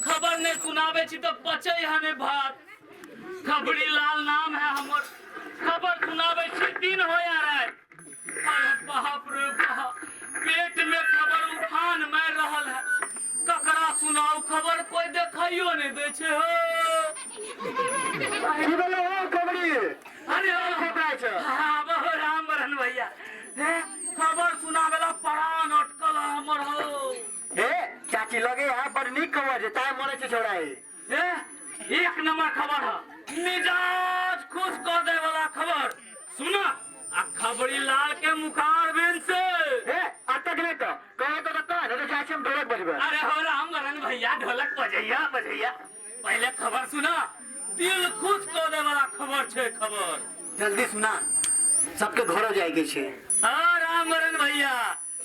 खबर नहीं सुनावे छी तो पचे है नहीं भात। खबरी लाल नाम है हमर, खबर सुनावे छी दिन हो या रात। अरे बाप रे बाप, पेट में खबर उफान मार रहल है। ककरा सुनाऊ खबर, कोई देखाइयो नहीं दे छे हो। की भेलै हो खबरी? अरे खबरा छै। हाँ, बहु राम बरन भैया, हे खबर सुनावेला प्राण अटकल है हमर हो। हे चाची लगे है बड़ नीक खबर छै, ताय मरे छै छोड़ा ई। हे एक नंबर खबर है, मिजाज खुश कर दे वाला खबर सुना। आ खबरी लाल के मुखार बिन से। हे अटक नहीं तो कहे तो कह, नहीं तो चाची हम ढोलक बजबे। अरे हो राम बरन भैया, ढोलक बजैया बजैया, पहले खबर सुना, दिल खुश कर दे वाला खबर छे खबर। जल्दी सुना, सबके घरो जाए के छै। हाँ राम बरन भैया,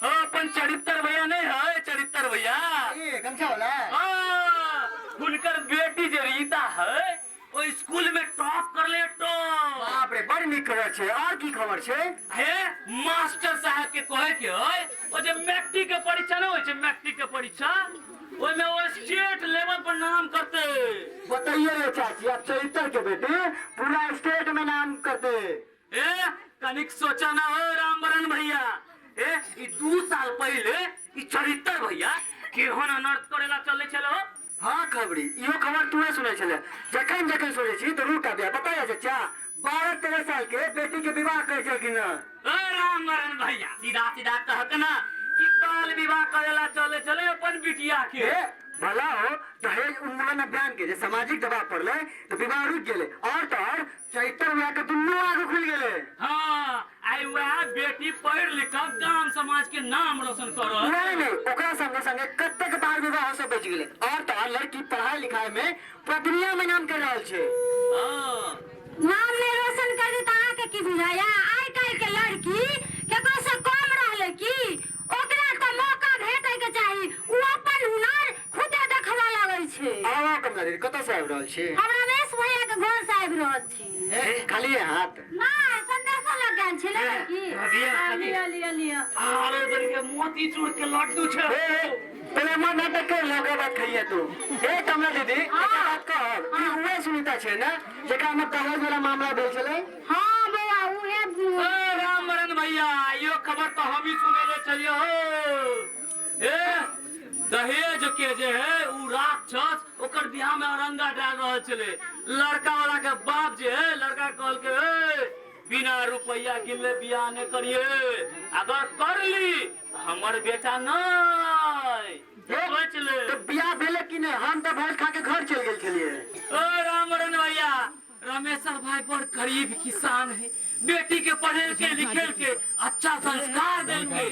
हो अपन चरित्र भैया नहीं है, चरित्र भैया ए गमछा वाला। हाँ, हुनकर बेटी जे रीता है वो स्कूल में टॉप कर ले टॉप। बाप रे, बड़ नीक खबर छै। और की खबर छै? हे मास्टर साहब के कहे के है, ओ जे मैट्रिक के परीक्षा न होय छै, मैट्रिक के परीक्षा, ओय में ओ स्टेट लेवल पर नाम करते। बताइए रे चाची, अब चरित्र के बेटी पूरा स्टेट में नाम करते। ए कनिक सोचा ना हो रामबरन भैया, ए ई 2 साल पहले ई चरित्र भैया केहन अनर्थ करेला चले छलो। हाँ खबरी, इहो खबर तूहे सुनै छले। जखन जखन सुनै छी तो रुक आबिया। बताइए चाचा, 12-13 साल के बेटी के विवाह करे छलखिन हँ। ए रामबरन भैया, सीधा सीधा कहक ना कि बाल विवाह करेला चले चले अपन बिटिया के। ए भला हो, दहेज उन्मूलन अभियान के जे सामाजिक दबाव पड़ले तो विवाह रुक गेले, और तो और चैतर विवाह के दुनू आगू खुल गेले। हाँ, आई वह बेटी पढ़ लिख कर गांव समाज के नाम रोशन करो। नहीं नहीं, ओकरा संगे संगे कतेक बाल विवाह से बच गेले, और तो और लड़की पढ़ाई लिखाई में पूरा दुनिया में नाम कर रहल छै। हाँ। नाम नहीं रोशन कर दी तो अहाँके की बुझाया? आइ काल्हि के लड़की केकरो से कम रहले की? ओकरा तो मौका भेटे के चाही, उ अपन हुनर खुदे देखबा लगै छै। आओ आओ कमला दीदी, कतऽ से आबि रहल छी? हम रमेश भैया के घर से आबि रहल छी। ए, खाली है हाथ? नहीं, संदेशो लग गेल छलै की? लिअ, हाँ, लिअ लिअ लिअ। अरे बड़ी के मोतीचूर के लड्डू छै। ए, पहले मन नाटक कर ले, ओकरा बाद खाइए तू। ए कमला दीदी, एकटा बात कहब, ई उहे सुनीता छै ने जेकरा में दहेज वाला मामला भेल छलै? हाँ बौआ, उहे। ए रामवरण भैया, यो खबर तो हम ही सुनेले चलियो हो। ए दहेज के जे है उ राक्षस, ओकर बियाह में औरंगा डाल रहल छले। लड़का वाला के बाप जे है लड़का कहल के, ए बिना रुपया गिनले बियाह नहीं करिए, अगर कर ली तो हमर बेटा नहीं सोच ले। तो बियाह भेलै कि नहीं? हम तो भोज खा के घर चल गेल छलिए। ओ रामरन भैया, रमेश्वर भाई बड़ गरीब किसान है, बेटी के पढ़े के लिखे के अच्छा संस्कार देल के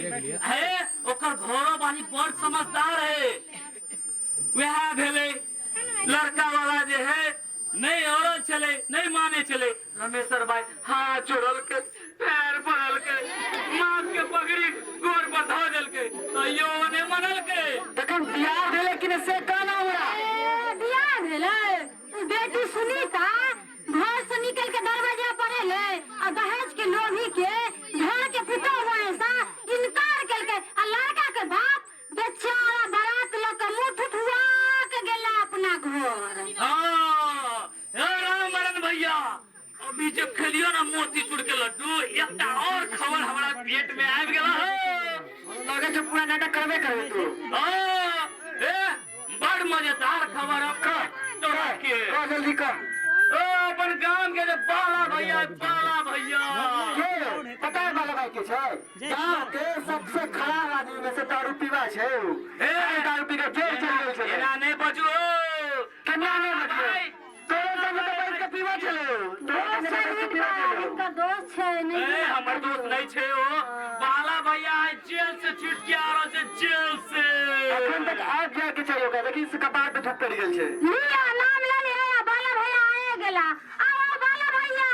है, ओकर घरो वाली बड़ समझदार है। वह भेलै लड़का वाला जे है नहीं औरल चले, नहीं माने चले। रमेश्वर भाई हाथ जोड़ल के पैर पड़ल के माथ के पगड़ी गोर पर धो देल के, तैयो ने मनल के। तखन बियाह भेलै कि नहीं से कहना हमरा? ए, बियाह भेलै? उ बेटी सुनीता घर से निकल के दरवाजा पर एलै आ दहेज के लोभी के घर के पुतोह बने से इनकार केलकै, आ लड़का के बाप बेचारा बारात लऽ के मुँह ठुठुआ के गेला अपना घर। हाँ, हे रामवरण भैया, अभी जे खेलियो ना मोतीचूर के लड्डू, एकटा और खबर हमरा पेट में आबि गेल हो। लगे छै पूरा नाटक करबे करबे तू। हाँ, ए बड़ मजेदार खबर है कह तोरा के। कह जल्दी कह। ओ अपन गाम के जे बाला भैया, बाला भैया के पता है बाला भाई के छै? गाँव के सबसे खराब आदमी में से दारू पीवा छै उ। ए, दारू पी के जेल चलि गेल छलै। एना नहि बजू हो। केना नहि बजबै? तोरे संगे तऽ बैठ के पीवा छलै उ। तोरे संगे बैठ के पीवा छलै उ। हिनकर दोस्त छै नहि? ए हमर दोस्त नहीं छै ओ। बाला भैया आइ जेल से छूट के आ रहल छै, जेल से। अखन तक आबि जाय के छै ओकरा, देखी से कपार पे धूप पड़ि गेल छै। लिअ नाम ले लिअ, बाला भैया आए गेला। आओ आओ बाला भैया,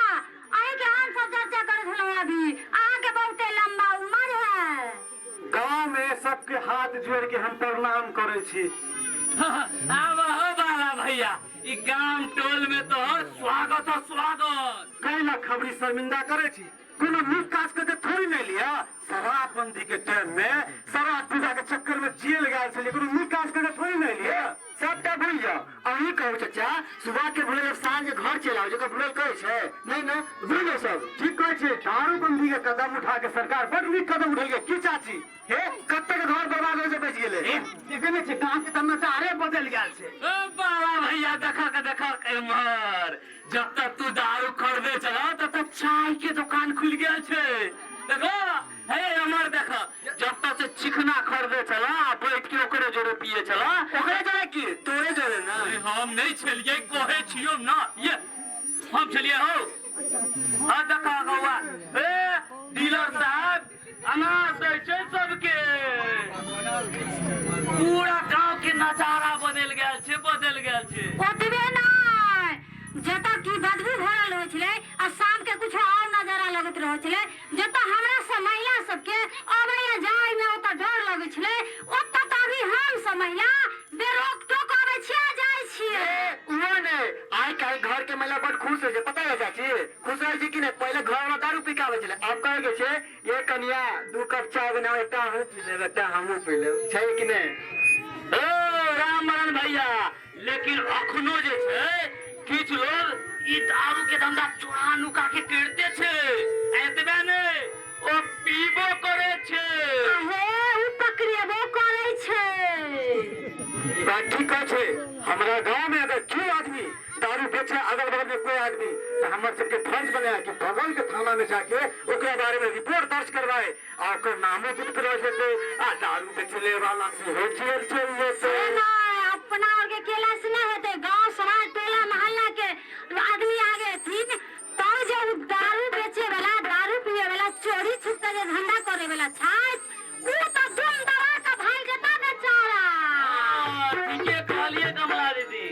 अहीं के हम सब चर्चा करैत छलहुँ अभी, अहाँ के बहुते लंबा उम्र है। गांव में सबके हाथ जोड़ के हम प्रणाम करे छी। आब हो बाला भैया, ई गाम टोल में तो स्वागत हो स्वागत। कैला खबरी शर्मिंदा करे छी? कोनो नीक काज करके थोड़ी नहीं लिया। शराबबंदी के टाइम में शराब पीला के चक्कर में जेल गए छलियै, कोनो नीक काज करके थोड़ी नहीं लिया। सबटा भूल जाओ। अहीं कहू चाचा, सुबह के भूल जब साँझ के घर चल आओ, जकर भूलल कहै छै नहीं ना, भूल जाओ सब। ठीक कहै छै, दारूबंदी के कदम उठा के सरकार बड़ नीक कदम उठेलकै। की चाची? हे कते के घर बर्बाद होइ से बचि गेलै। देखे नहि छै गाँव के तऽ नजारे बदलि गेल छै। ओ बाबा भैया, देखा के देखा एम्हर, जब तक तू दारू खरीदे चला तब तक चाय के दुकान खुल गेल छै। देखो हे एम्हर देखो, जब तक से चिकना खरीदे चला आ बैठ के ओकरे जोड़े पिए चला। ओकरे जोड़े की तोरे जोड़े ना? अरे हम नहीं छलिए, कहे छियो ना, ये हम छलिए हो। हाँ देखा गौआ, ए डीलर साहब अनाज दै छै सबके। पूरा गांव के नजारा बदल गेल छै, बदल गेल छै। ओतबे नहि, जतऽ की बदबू भरल रहै छलै आ शाम के कुछ और नजारा लगैत रहै छलै, जतऽ हमरा सब महिला सबके अबै आ जाय मे ओतऽ डर लगै छलै, ओतऽ तऽ अभी हम सब महिला बेरोक टोक अबै छियै आ जाइ छियै। उहो ने आइ काल्हि घर के महिला बड़ खुश होइ छै, पता है चाची? खुश होइ छै कि नहि? पहिले घर वाला दारू पी के आबै छलै, आब कहै के छै ये कनिया 2 कप चाय बनाओ, एकटा अहूँ पी लेब एकटा हमहूँ पी लेब, छै कि नहि? ओ राममरण भैया, लेकिन अखनो जे छै किछु लोग ई दारू के धंधा चोरा नुका के करते छै, एतबे नहि ओ पीबो करे छै। हे उ पकड़ेबो करै छै। ई बात ठीक कहै छै। हमरा गाँव में अगर केओ आदमी दारू बेचे अगल बगल में कोई आदमी, तो हमर सबके फर्ज बने कि बगल के थाना में जाके ओकरा बारे में रिपोर्ट दर्ज करवाए आ ओकर नामो गुप्त रह जेते आ दारू बेचले वाला सेहो जेल चल जेते। से नहि, अपना और के केला से नहि हेतै, गाँव समाज टोला मोहल्ला के आदमी आगे एथिन तब जे उ दारू बेचे वाला, दारू पिए वाला, चोरी छुप के जे धंधा करे वाला छै, उ तऽ दुम दबा के भागि जेता बेचारा। ठीके कहलिए कमला दीदी।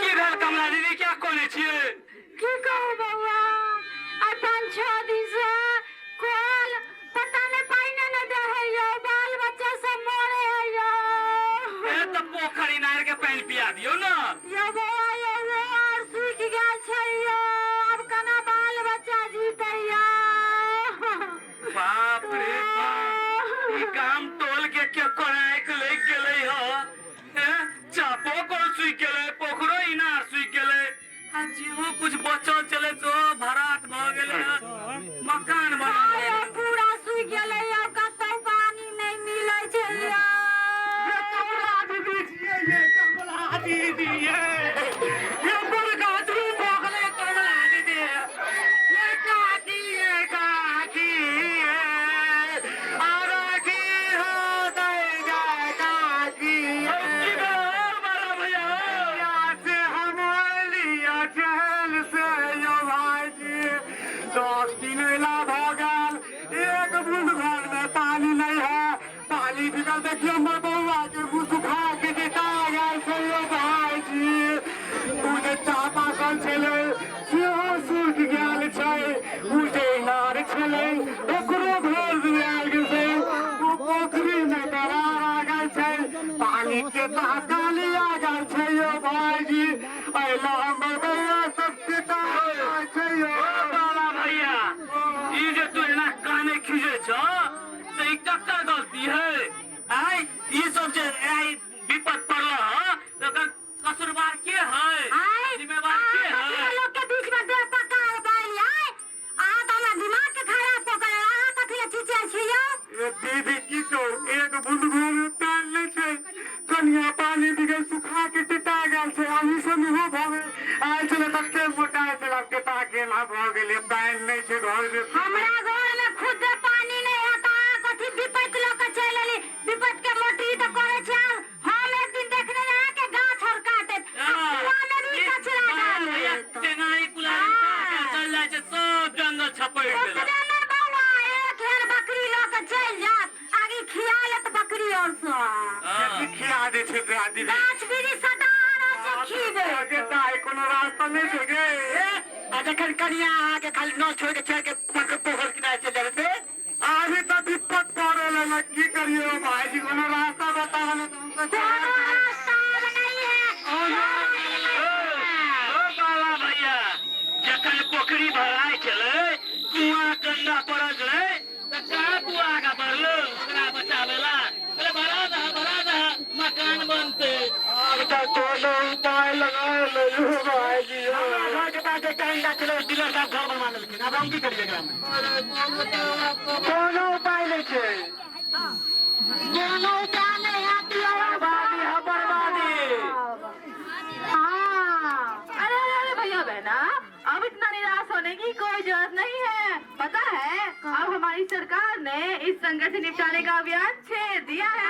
की भेल कमला दीदी, क्या कोने छियै? की कहू बौआ, आइ 5-6 दिन से कल पता नहि पानि नहि दै है यौ, बाल बच्चा सब मरे है यौ। ए तऽ पोखरि इनार के पानि पिया दियौ ना। यौ बौआ यौ, आर सूखि गेल छै यौ, आब केना बाल बच्चा जीतै यौ। बाप रे बाप, ई गाम टोल के केकर आँखि लागि गेलै ह। चापो कल सूखि गेलै, पोखरो इनार सूखि गेलै, आ जेहो कुछ बचल छलै तो भराट भऽ गेलै, मकान बना यौ, पूरा सूखि गेलै यौ, कतौ पानी नहि मिलै छै यौ। कमला दीदी छियै ये, कमला दीदी ये, ये बड़का झूठ भऽ गेलै कमला दीदी। ये काकी ये काकी ये, अरे की होतै गे काकी ये। की भेल बाबा भैया? से हम लिया चैन से यौ भाईजी, 10 दिन अयला भऽ गेल, एक बूंद घर में पानी नहीं है। पानी बिगल देखियौ हमर बौआ के मुँह सुखा के देता गेल छै यौ भाईजी। उ जे चापा कल छलै सेहो सूखि गेल छै, उ जे इनार छलै ओकरो घर जुआयल गेल छै, उ पोखरी में दरार आ गेल छै, पानी के तहकाली आ गेल छै यौ भाईजी। अयला हमर बौआ सब पिता गेल छै यौ। बाबा भैया, ई जे तू एना छौ तऽ ई ककर गलती है? आय ई सब जे आइ विपद पड़ल ह तऽ ओकर कसूरवार के है? आय जिम्मेवार के अहाँ है? लोग के बीच में देह पक्का हो गइल आय। अहाँ तऽ हमरा दिमाग के खराब कऽ के अहाँ कथी लए चिचियाइ छी यौ? ए दीदी की कहू, एक बूंद घर में पानि नहि छै। कनिया पानी बिगड़ सुखा के टेटा गेल छै। अही से मुहो भऽ गेल आयल छलै, तते मोटा छलै, आब टेटा गेल, आब भऽ गेलै, पानि नहि छै घर में। हमरा घर में खुदे पानी नहीं है तऽ अहाँ कथी विपत्ति लऽ के चलि एली? विपत्ति के मोटरी तऽ करै छी। आब हम एक दिन देखने रही अहाँके गाछ और काटैत आ कुआं में भी कचरा डालैत। टेंगारी कुल्हाड़ी उठा के चल जाइ छै, सब जंगल छपैट देलक। ओतबे नहि बौआ, एक हेर बकरी लऽ के चलि जायत, आगे खिया लेत बकरी और सब। की खिया दै छै तोरा दीदी? गाछ वृक्ष सदा आरो छै खीबै। जेता कोनो रास्ता नहि छै गे। आ जखन कनिया अहाँके खाली नल छोड़ि के चढ़ि के पोखर किनारे चलि जाबै से अभी तऽ विपद पड़ल है ने, की करिए भाईजी? कोनो रास्ता बताओ ने तऽ हम तऽ कोनो रास्ता आब नहीं है। ओ बाबा भैया, जखन पोखरी भराइ छलै, कुआं गंदा पड़ल छलै, तऽ कहाँ तू आगा बढ़लो ओकरा बचावे ला? अरे भरा दह, भरा दह, मकान बनते। आब तऽ कोनो उपाय लगा लियौ भाईजी। हमरा घर के पास एकटा इंडा छलै, डीलर साहब घर बनवा लेलखिन। आब हम की करियै एकरा में? कोनो उपाय नहि छै। कोनो उपाय नहीं है दियौ। बर्बादी है, बर्बादी। हाँ। अरे अरे अरे भैया बहना, अब इतना निराश होने की कोई जरूरत नहीं है। पता है, अब हमारी सरकार ने इस संकट से निपटाने का अभियान छेड़ दिया है।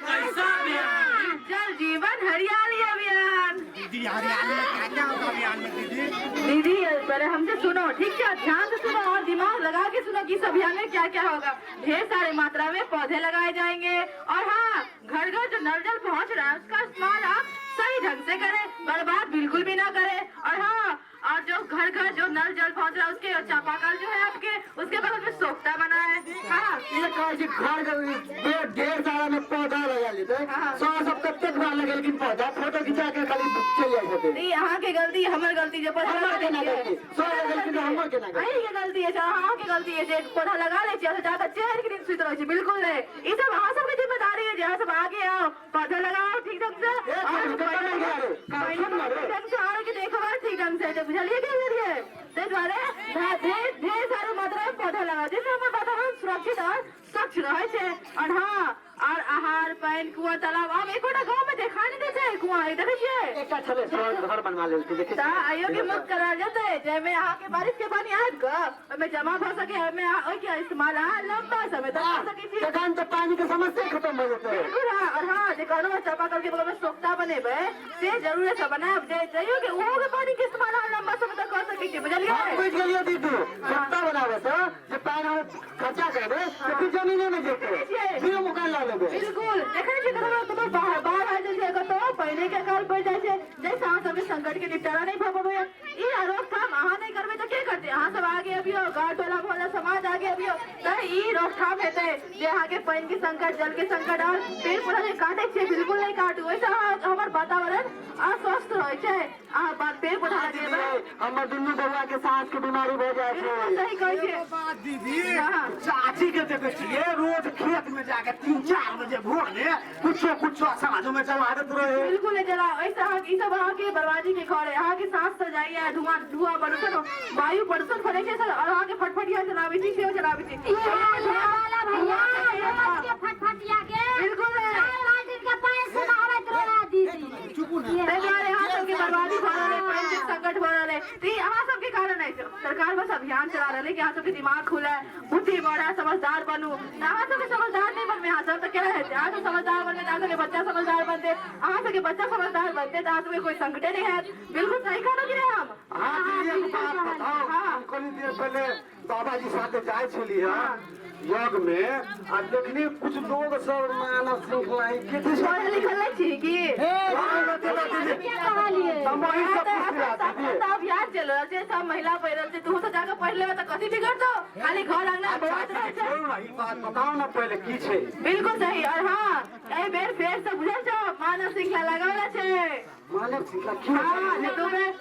कैसा अभियान? जल जीवन हरियाली अभियान। दीदी, हरियाली में क्या क्या होगा अभियान में दीदी? दीदी, पहले हमसे सुनो, ठीक है? ध्यान से सुनो और दिमाग लगा के सुनो कि इस अभियान में क्या क्या होगा। ढेर सारे मात्रा में पौधे लगाए जाएंगे और हाँ, घर घर जो नल जल पहुँच रहा है उसका इस्तेमाल आप सही ढंग से करें, बर्बाद बिल्कुल भी ना करें। और हाँ, और जो घर घर जो नल जल पहुँच रहा है उसके चापाकल जो है आपके, उसके बगल में सोखता बना है। हाँ। ई कहै छै घर के ढेर सारा में पौधा लगा लेतै। सौ सब कतेक बार लगेलखिन पौधा, फोटो खिंचा के खाली चलि जाइ छथिन। ई अहाँके गलती, हमर गलती जे पौधा हमर लगा केना लै छियै। गलती? सौ लगेलखिन तऽ हमर केना गलती? अहींके गलती अछि, अहाँके गलती अछि। एक पौधा लगा लै छियै, जाकर चढ़ि के दिन सुति रहै छी। बिल्कुल नहि, ई सब अहाँ सबके जिम्मेदारी है जे अहाँ सब आगे आउ, पौधा लगाओ ठीक ढंग से ए, और कतऽ नहि गेल रे? पानि ठीक ढंग से और के देखभाल ठीक ढंग से हेतै। बुझलियै की बुझलियै? ताहि दुआरे ढेर ढेर सारा मात्रा में पौधा लगाओ, जाहिसँ हमर वातावरण सुरक्षित और स्वच्छ रहै छै। और हाँ, और आहार पानि कुआं तालाब आब एकोटा गाँव में देखा नहि दै छै। कुआं देखै छियै? एकटा छलै, सर घर बनवा लेलखिन, देखै तऽ आइयो के मुक्त करायल जेतै, जाहिमे अहाँके बारिश के पानी आबि कऽ ओहिमे जमा भऽ सके, ओहिमे अहाँ ओहिके इस्तेमाल अहाँ लम्बा समय तक कऽ सकै छी। तखन तऽ पानी के समस्या खत्म भऽ जेतै। बिल्कुल हाँ। और हाँ, जे कहलहुँ चापाकल के बगल में सोख्ता बनेबै से जरूर से बनायब, जे जइयो के ओहो के पानी के इस्तेमाल अहाँ लम्बा समय तक कऽ सकै छी। बुझलियै? हम बुझि गेलियै दीदी। सत्ता बनाबै से जे पानि हम खर्चा करबै से फिर जमीने मे जेतै, फिर हम ओकरा लऽ लेबै। बिल्कुल। देखै छियै कतौ कतौ बाढ़ बाढ़ आबि जाइ छै, कतौ पानि के अकाल पड़ि जाइ छै, जाहिसँ अहाँ सबके संकट के निपटारा नहि भऽ पबैया। ई रोकथाम अहाँ नहि करबै तऽ के करतै? अहाँ सब आगे अबियौ, गाँव टोला मोहल्ला समाज आगे अबियौ तऽ ई रोकथाम हेतै जे अहाँके पानि के संकट, जल के संकट। और पेड़ पौधा जे काटै छियै, बिल्कुल नहि काटू, ओहिसँ अहाँ हमर वातावरण अस्वस्थ रहै छै। अहाँ पेड़ पौधा लगेबै। हमर दुनू बौआ के साँस के बीमारी भऽ जाइ बिल्कुल छै। सही कहै छियै। बात दीदी। हाँ। चाची के देखे छियै रोज खेत में जाके 3-4 बजे भोर में कुछो कुछो साँझ में चला देत रहे। बिल्कुल नहि जला। ओहिसँ अहाँके ई सब अहाँके बर्बादी के घर है। अहाँके साँस से जाइए धुआं, धुआं प्रदूषण, वायु प्रदूषण फैलै छै सर। और अहाँके फटफटिया चलाबै छी, सेहो चलाबै छी। ई वाला भैया रोज के फटफटिया के बिल्कुल नहि। चार बाल्टीन के पानि से नहाबैत रहे दीदी। ताहि दुआरे अहाँ सबके बर्बादी भऽ रहल है, पानि के संकट भऽ रहल है, तऽ ई अहाँ सबके कारण अछि। सरकार बस अभियान चला रहल है कि अहाँ सबके दिमाग खुले, बुद्धि बढ़े, समझदार बनू। तऽ अहाँ सबके समझदार नहि बनबै अहाँ सब तऽ केना हेतै? अहाँ सब समझदार बनबै तऽ अहाँ सबके बच्चा समझदार बनतै। अहाँ सबके बच्चा समझदार बनतै तऽ अहाँ सबके कोई संकटे नहि हैत। बिल्कुल सही कहलहुँ कि नहि हम? हाँ दीदी, एक बात बताओ। हाँ। हम कनी देर पहले बाबाजी साथे जाइ छलियै यज्ञ में आ देखली कुछ लोग सब मानव श्रृंखला ई के छै। पढ़ल लिखल नहि छी की? के कहलियै? हम वही सब पूछ रहा दीदी। तऽ अभियान चलि रहल छै, सब महिला पढ़ि रहल छै। तू तऽ जाकऽ पढ़ि लेबै तऽ कथी बिगड़तौ? खाली घर अंगना बौआइत रहै छै। छोड़ू ना, ई बात बताओ ना पहले की छै। बिल्कुल सही। और हाँ, एहि बेर फेर से बुझल छौ, मानव श्रृंखला लगावला छै। मानव श्रृंखला की? हाँ, जे दू बेर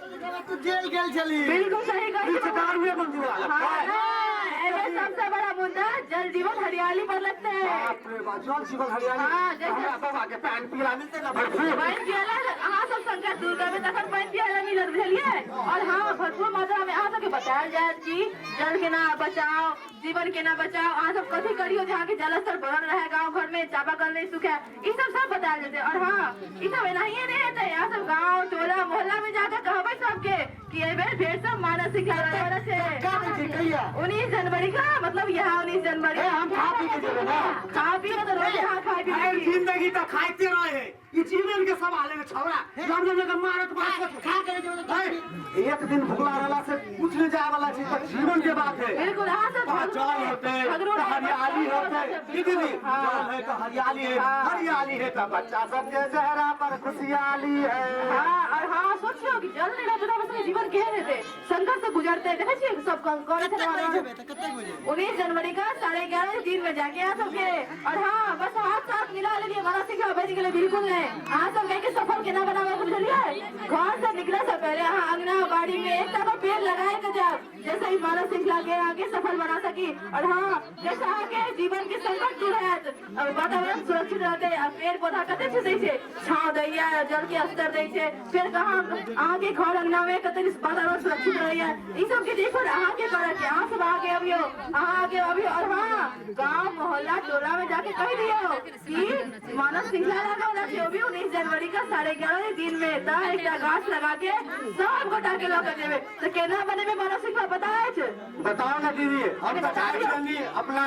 तू जेल गेल छली। बिल्कुल सही कहै ई छी। दारुए बंदी वाला। हाँ, नहि। एहिमे सबसे बड़ा मुद्दा जल जीवन हरियाली पर लगते है। बाप रे बाप, जल जीवन हरियाली। हाँ, जैसे- हमरा बाबा के पानि पीला मिलते ना भरपूर। पानि पियला अहाँ सब संकट दूर करबै तखन पानि पियला मिलत, बुझलियै? और हाँ, भरपूर मात्रा में अहाँ सबके बतायल जायत कि जल केना बचाओ, जीवन केना बचाओ, अहाँ सब कथी करियो जे अहाँके जल स्तर बढ़ल रहे, गाँव घर में चापाकल नहीं सूखे, ई सब सब बतायल जेतै। और हाँ, ई सब एनाहिए नहीं हेतै, अहाँ सब गाँव टोला मोहल्ला में जाकर कहबै सबके कि एहि बेर फेर सब मानव श्रृंखला लागल छै। का दै छै, कहिया? 19 जनवरी का मतलब यहाँ 19 जनवरी। ए, हम खा पी के जेबै ना। खा पी के तो रोज यहाँ खाए पी अरे के। जिंदगी तो खाइते रहे, ई जीवन के सवाल है छौड़ा। जब जब जब मारत मारत खा के जेबै तऽ है, एक दिन भुखला रहला से कुछ नहीं जाए वाला छै, तो जीवन के बात है। बिल्कुल, अहाँ सब तो जल होते झगड़ो तो नहीं, हरियाली होते। की दीदी? हाँ। जल है तो हरियाली है, हाँ। हरियाली है तो बच्चा सबके चेहरा पर खुशहाली है। हाँ, और हाँ, सोचियो कि जल नहीं रहते तो हम सबके जीवन केहन हेतै, संकट से गुजरते। देखै छियै सब करै छै। कतेक बजे जेबै तऽ कतेक बजे? 19 जनवरी का 11:30 बजे दिन में जाके अहाँ सबके। और हाँ, बस हाथ साथ मिला लेलिए मानव श्रृंखला बच गेलै, बिल्कुल नहीं। अहाँ सब कह के सफल केना बनाबै के, बुझलियै? घर से निकले से पहले अहाँ अंगना बाड़ी में एकटा को पेड़ लगाए के जाओ, जैसे ही मानव श्रृंखला के आगे सफल बना सकी। और हाँ, जैसे अहाँके जीवन के संकट दूर हैत और वातावरण सुरक्षित रहते। आ पेड़ पौधा कते चीज दै छै, छाँव दैया, जल के स्तर दै छै, फेर कहाँ अहाँके घर अंगना में कते वातावरण सुरक्षित रहैया। ई सब के देखो अहाँके करऽ के, अहाँ सब आगे अबियो, अहाँ आगे अबियो। और हाँ, गाँव मोहल्ला टोला में जाके कह दियो कि मानव श्रृंखला लगा छै भी 19 जनवरी का 11:30 बजे दिन में, तऽ एकटा गाछ लगा के सब गोटा के लऽ के जेबै। तऽ केना बनेबै मानव श्रृंखला, पता अछि? बताओ ना दीदी, हम तो चाहे जल्दी अपना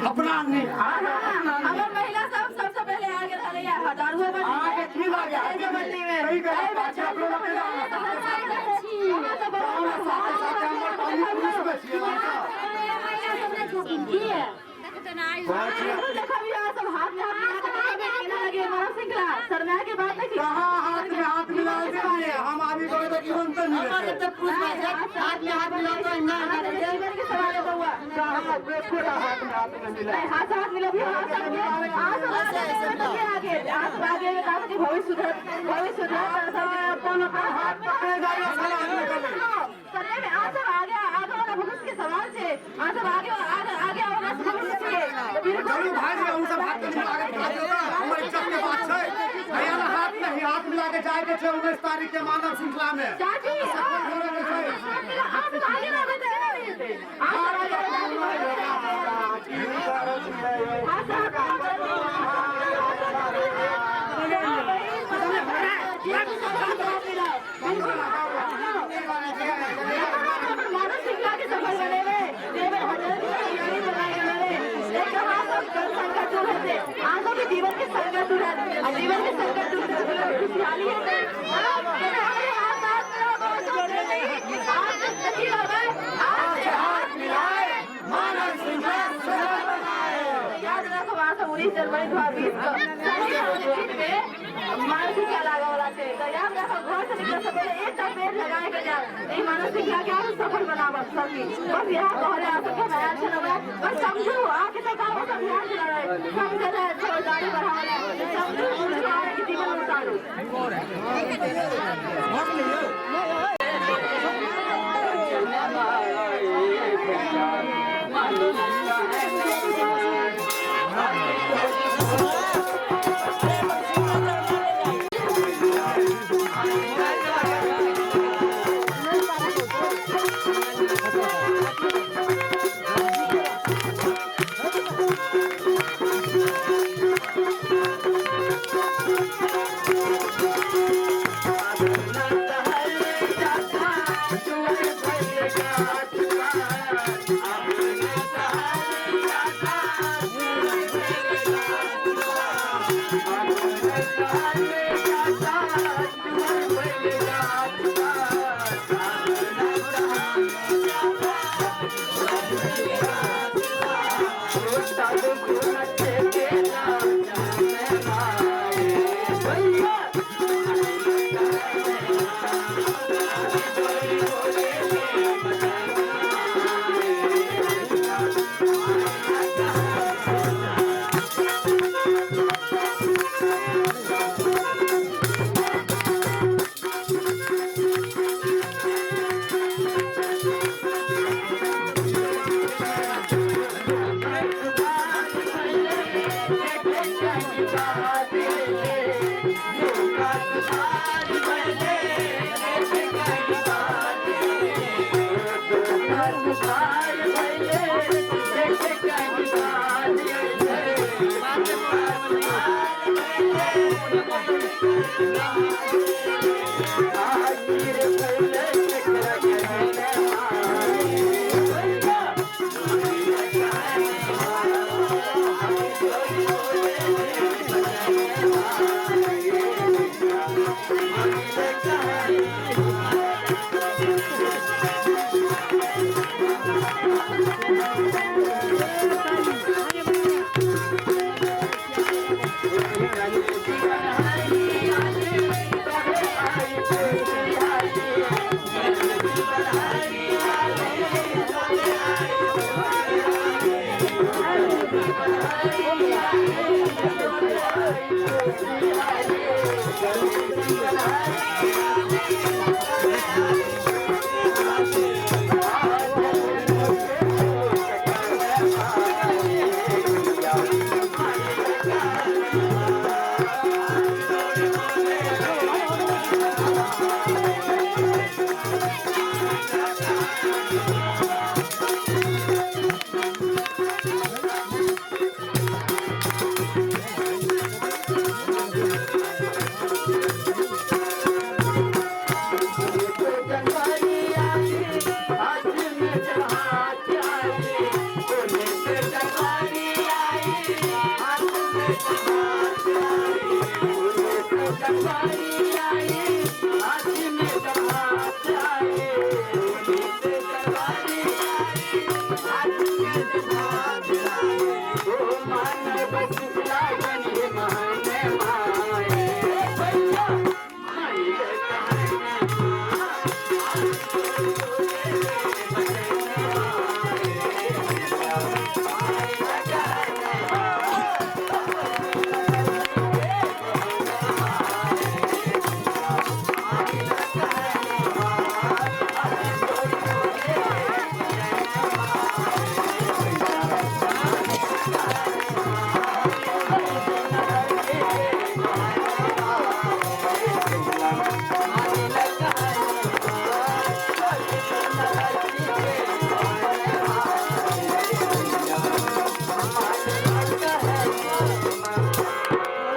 अपना नहीं। हमर महिला सब सबसे पहले आगे रहलैया, दारुए आगे की लागे? बंदी में। सही कहे, पाछे अपनो लोग के जाना। साथे साथे हमर पानी पुरुष में छियै हमसब। देखबियो अहाँ सब हाथ में हाथ मिला के देखबै केना लगे मानव श्रृंखला, शर्माए के बात नहीं छै। कहाँ हाथ में हाथ मिला दीदी? हम आदमी को तो तुरंत हमर मिले। तऽ पुरुष भाई छै, हाथ में हाथ मिलाओ तऽ ना ना। जीवन के सवाल है बउआ। कहाँ एको हाथ में हाथ नहीं मिला। नहीं, हाथ से हाथ मिलबियो अहाँ सबके। अहाँ सब आगे एबै तऽ के आगे, अहाँ सब आगे एबै तऽ अहाँ सबके भविष्य सुधरत, भविष्य सुधरत तऽ सब अपन अपन हाथ पकड़े जाइए साला आदमी कभी। सही में अहाँ सब आगे आगे वाला भविष्य के सवाल छै, अहाँ सब आगे आगे आगे वाला भविष्य छै तऽ बिल्कुल। चलू भाई, हम सब हाथ नहीं मिला के खाते होता, हमर इज्जत के बात छै। भैया ना हाथ नहीं, हाथ मिला के जाए के छै 19 तारीख के मानव श्रृंखला में। चाची, सफल करे के छै। अहाँ सब आगे रहबै तऽ केना नहि हेतै? अहाँ सब आगे रहबै तऽ हाथ से हाथ मानव श्रृंखला के सफल बनेबै, जेबै हजर हरियाली बनाए गेलै, एक अहाँ सब जल संकट दूर हेतै, अहाँ सबके जीवन के संकट दूर हैत आ जीवन के संकट दूर हेतै खुशहाली हेतै। हमरे हाथ हाथ मिलाओ, बहुत हाथ कथी रहबै, हाथ से हाथ मिलाए मानव श्रृंखला सफल बनाए। याद राखब अहाँ सब 19 जनवरी 2020 को दिन में मानव श्रृंखला लागऽ वाला छै, तऽ याद राखब घर से निकले से पहिले एकटा पेड़ लगाए के जायब, एहि मानव श्रृंखला के अहाँ सफल बनाबब सब। बस इएह कहले अहाँ सबके हम आयल छलहुँ हेँ। बस समझू, अहाँके सरकार बहुत अभियान चला है, समझल है, समझदारी बढ़ावल है, समझू बुझू, अहाँके जीवन में उतारू। Thank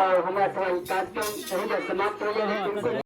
और हमारा कार्यक्रम समाप्त हो गया।